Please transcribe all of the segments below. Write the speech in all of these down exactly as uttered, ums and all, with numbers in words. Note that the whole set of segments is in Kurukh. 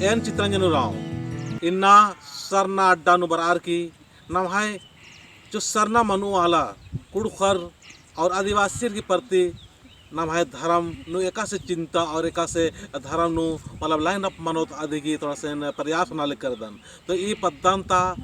एन चितरंजन उराँव, इन्ना सरना अड्डा नू बरअर की नम्है जो सरना मनुवाला कुँड़ुख़र और आदिवासियर की प्रति नम्है धर्म नू एकासे चिंता और एकासे धर्म नू मतलब line up मनोत अदिगे थोड़ा से प्रयास नना लगदन। तो ई पद्दन ता,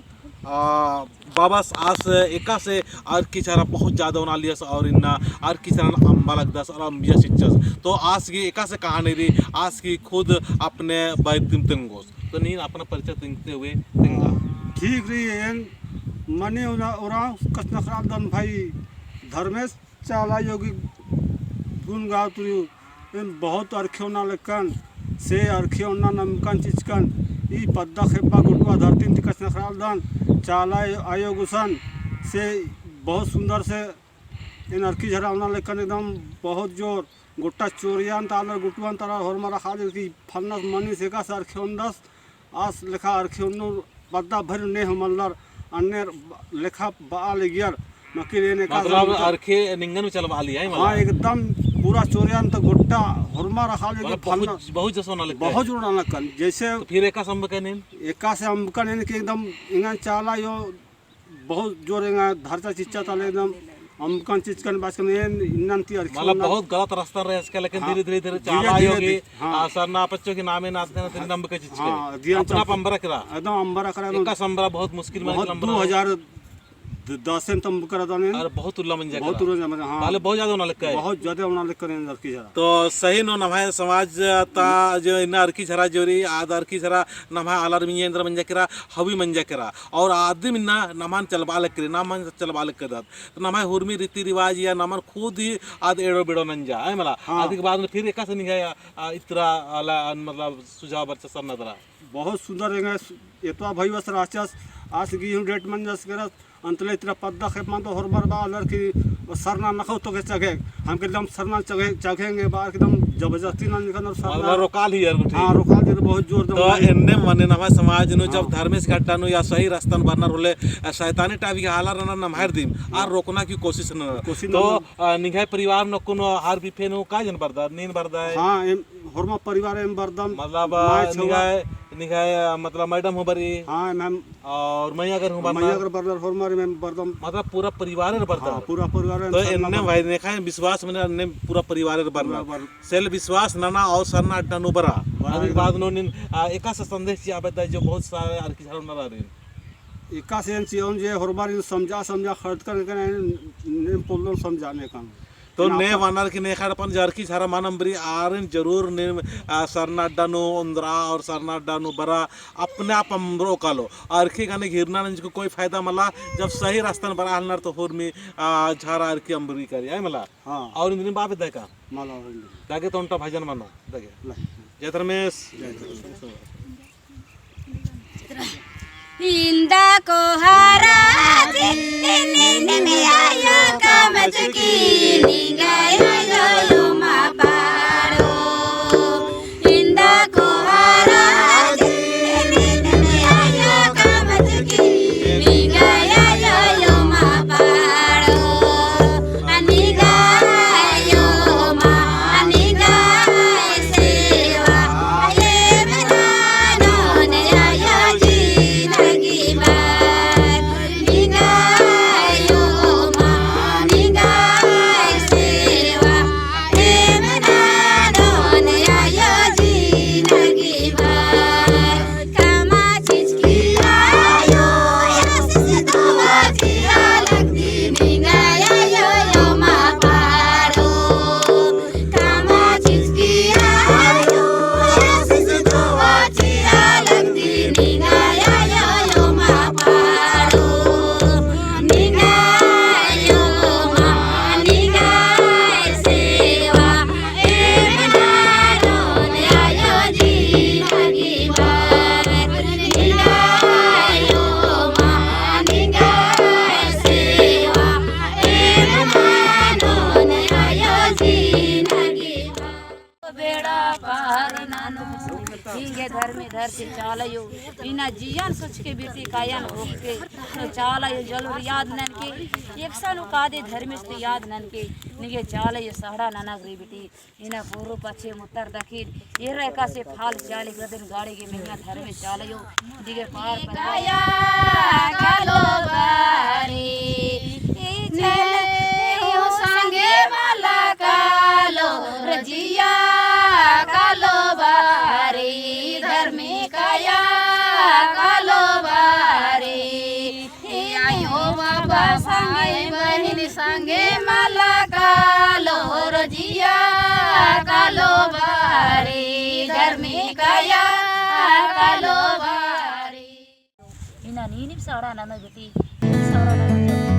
आ, बाबस आस एकासे अरखी झरा बहुत ज्यादा ओनालियस और इन्ना अरखी झरा अम्बा लगदस और अम्बिया चिच्चस। तो आस गही एकासे कहानी रई, आस गही खुद अपने बइतिम तेंगोस। तो नीन अपना परिचय तेंगते हुए तेंगा। ठीक रई, एन मनी उराँव कछनखरालदन भाई धर्मेस चाला आयो गही गुन गावत रई। एन बहुत अरखी ओना लगकन, से अरखी ओना अम्बकन चिच्चकन, ई पद्दा खेब्बा गोटवा धरती ती कछनखरालदन, चाला आयो गुसन, से बहुत सुंदर से एन अरखी झरा ओना लगकन एकदम बहुत जोर, गोट्टा चोरियान ता आलर गुटुआन ता आलर होरमर अख़ालदर की फलना मनी से एकासे अरखी ओन्दस, आस लेखा अरखी ओन्नू पद्दा भर ने हमलर अन्ने लेखा बआ लगियर, मकिर एन एकासे मतलब अरखी निंगन में चलबआ लगिया है, हाँ, मतलब एकदम पूरा चोरियान ता गोट्टा होरमर अख़ालदर की मतलब फलना बहुत, बहुत जैसे ओना लगकन, बहुत जोर ओना लगकन, जैसे तो फिर एकासे अम्बकन एन? एकासे अम्बकन एन कि एकदम एंगन चाला आयो बहुत जोर एंगा धरचा चिच्चा ताले एकदम अम्बकन चिच्चकन बाचकन एन इन्नन ती अरखी मतलब ओना। बहुत गलत रास्ता रहे इसका, लेकिन हाँ, धीरे, धीरे, धीरे धीरे, चाला धीरे, आयो गही, धीरे, हाँ। आ, सरना पच्चो की नामे नाद करना तेरी अम्बकन चिच्चकन। हाँ, दियन अपना चल- अम्बरा केरा। एकदम अम्बरा केरा, एकदम एकासे अम्बरा बहुत मुश्किल में बहुत अम्बरा दो हजार द-, दसेन ता अम्बकन रअदन। अरे बहुत उल्ला मंजा बहुत केरा। उल्ला मंजा, हाँ। पहले बहुत ज्यादा ओना लगकन। बहुत ज्यादा ओना लगकन अरखी झरा। तो सही नू नम्है समाज ता जो इन्ना अरखी झरा जो रई, आद अरखी झरा नम्है आलर मइय्याँ एन्दरा मंजा केरा, हबी मंजा केरा। और आदिम इन्ना नम्हन चलबआ लगकरी, नम्हन चलबआ लगकदत। तो नम्है हुरमी रीति रिवाज या नमन खुद ही आद एड़ो बेड़ो नंजा, है मला? हाँ। आदि के बाद में फिर एकासे निंग्है, आ, इतरा आला, मतलब, सुझाव बरचा सरना दरा। बहुत सुंदर एंगा एतवा भई बस रहचस, आस गही हूँ date मंजस केरस, अंतले इतरा पद्दा खेप मन तो होरमर बआ आलर की सरना नखो तो के चघे, हम के एकदम सरना चघे, चघेंगे बअर के एकदम जबरदस्ती ना निकलना सरना। मतलब रोकाल ही यार गुट्ठी। हाँ, रोकाल ही बहुत जोर दम तो भाई। एन्ने मने नम्है समाज नू जब हाँ। धर्मेस गही अड्डा नू या सही रस्तन बरनर होले, अ, शैतानी type के हाला रअनर नम्है दिम, हाँ। आर रोकना की कोशिश ननर। कोशिश तो, ननर। अ, निंग्है परिवार नू कोनो हर बिफे नू का जन बरदर, नीन बरदय? हाँ, एम, होरमा परिवार एम बरदम। मतलब, माय अ, छउवा। निंग्है, निंग्है, अ, मतलब madam हूँ बरई। हाँ, एम, एम और मइय्याँ गर हूँ बरनर। मइय्याँ गर बरनर, होरमर एम बरदम। मतलब पूरा परिवारेर बरदम। हाँ, पूरा परिवारेर तो सरना एन्ने बरदम। भाई नेखा विश्वास मने एन्ने पूरा परिवारेर बरनर। पूरा बर- सेल विश्वास नना और सरना अड्डा नू बरा। बरा अदिक एकदम। बाद नू नीन, आ, एकासे संदेश चिआ बेद्दय जो बहुत सारे अरखी झरा ओनर आरिन। एकासे एन चिओन जे होरमारिन समझा, समझा खर्च करके ने, ने पोल्लोन समझाने का। तो ने बअनर की नेखा अपन अरखी झरा मल अम्बरी आरिन जरूर ने, आ, सरना अड्डा नू ओन्दरा और सरना अड्डा नू बरा अपने आप अम्बरो कालो। अरखी गने घिरना नंजको कोई फायदा मला, जब सही रस्तन बरआ हेलनर तो होरमी, आ, झरा अरखी अम्बरी करी, है मला? हाँ। और इन्द्रिम बआ बेद्दय का? मला और इन्द्रिम। दगे तो ओन्टा भजन मनो, दगे। ला। जय धर्मेस। जय धर्मेस। इन्दा कोहरा चिन्नी निमिया यो कमचकी निंगा यो यो मा पाड़ो। इन्दा कोहरा चिन्नी निमिया यो कमचकी निंगा यो यो मा पाड़ो। चाला अयो, इन्ना जियन सोच के बीती कायन होके, तो चाला अयो जलुर याद ननके, एकसन उकादे धर्मेस ती याद ननके, निंग्है चाला अयो सहड़ा ननक रई बेटी, इन्ना पूरु पच्छिम उत्तर दखिन, एरा एकासे फाल चाली कदिन गाड़ी गे मइय्याँ धर्मेस चाला अयो, दिगे पार पर काया कालो बारी, इचले हूँ संगे मला कालो, रजिया कालो बारी, धर्मी काया कालो बारी। आयो बाबा संगे बहिन संगे मला कालो, रजिया कालो बारी, धर्मी काया कालो बारी। इन्ना नीनिम सहड़ा नना बेटी, सहड़ा नना।